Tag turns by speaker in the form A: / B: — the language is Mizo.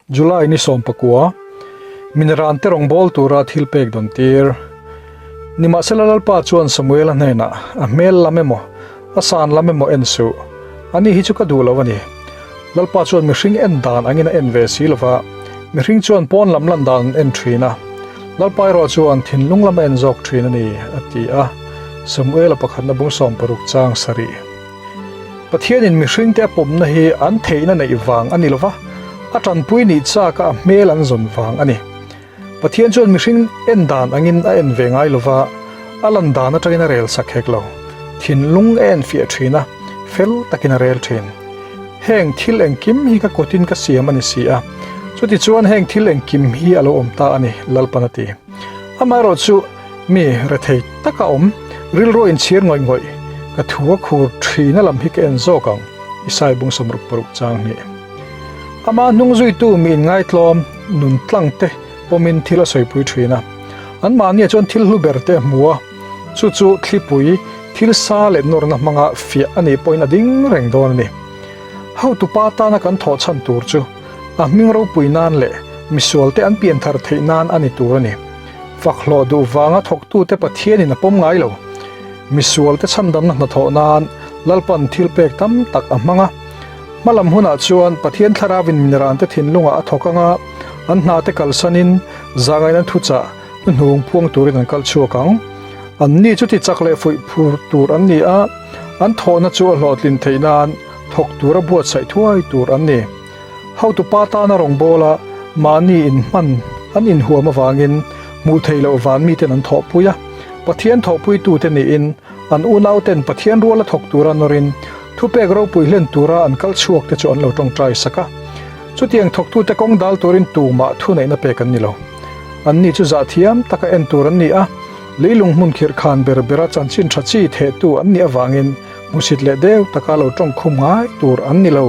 A: July ni 19, Min rante rawngbawl tura thil pek dawn tir. Nimahsela Lalpa chuan Samuela hnenah, A hmel lam emaw, a san lam emaw en suh. Ani hi chu ka duh lo a ni. Lalpa chuan mihring en dan angin a en ve si lova, mihring chuan pawn lam lan dan an en thin a. Lalpa erawh chuan thinlung lam a en zawk thin a ni, a ti a. Samuela pakhatna bung 60 chang sarih. Pathianin mihringte a pawmna hi an theihna neih vang a ni lova, a tanpui nih chaka a hmel an zawn vang a ni. Pathian chuan mihring en dan angin a en ve ngai lova, a lan dan atangin a rel sak hek lo. Thinlung a en fiah thin a, fel takin a rel thin. Heng thil engkim hi ka kutin ka siam a ni si a, chutichuan heng thil engkim hi a lo awm ta a ni, Lalpan a ti. Amaherawhchu, Mi rethei taka awm, rilru inchhir ngawih ngawih, ka thu a khur thina lam hi ka en zawk ang, Isai bung 66 chang hnih. Amah hnung zuitu mi inngaitlawm, nun tlang te pawmin thil a sawipui thin a. Anmahniah chuan thil hlu ber te a hmu a, chu chu thlipui, thil sa leh nawrna hmanga fiah a nih pawhin a ding reng dawn a ni. Hotupa tana kan thawh chhan tur chu a hming ropui nan leh misualte an pianthar theih nan a ni tur a ni. Fak hlawh duh vanga thawktute Pathianin a pawm ngai lo. Misualte chhandamna hnathawh nan Lalpan thil pek tam tak a hmang a. Hmalam hunah chuan Pathian Thlarauin minrante thinlungah a thawk anga an hnate kalsanin zangaina thuchah hnuhnung phuang turin an kal chhuak ang. Anni chu tichak leh fuih phur tur an ni a, an thawhna chu a hlawhtlin theih nan thawk tura buatsaih thuai tur an ni. Hotupa tana rawngbawla mahni inhman an inhuam avangin hmuh theih loh van miten an thawhpui a. Pathian thawhpuitute niin an unauten Pathian ruala thawk tura nawrin thupek ropui hlen tura an kal chhuak te chu an lo tawngtai sak a. Chutiang thawktute kawng dal turin tumah thuneihna pek an ni lo. Anni chu zahthiam taka en tur an ni a, leilung hmun khirh khan ber bera chanchin tha chi thehtu an nih avangin hmusit leh deuh taka lo tawngkhum ngai tur an ni lo.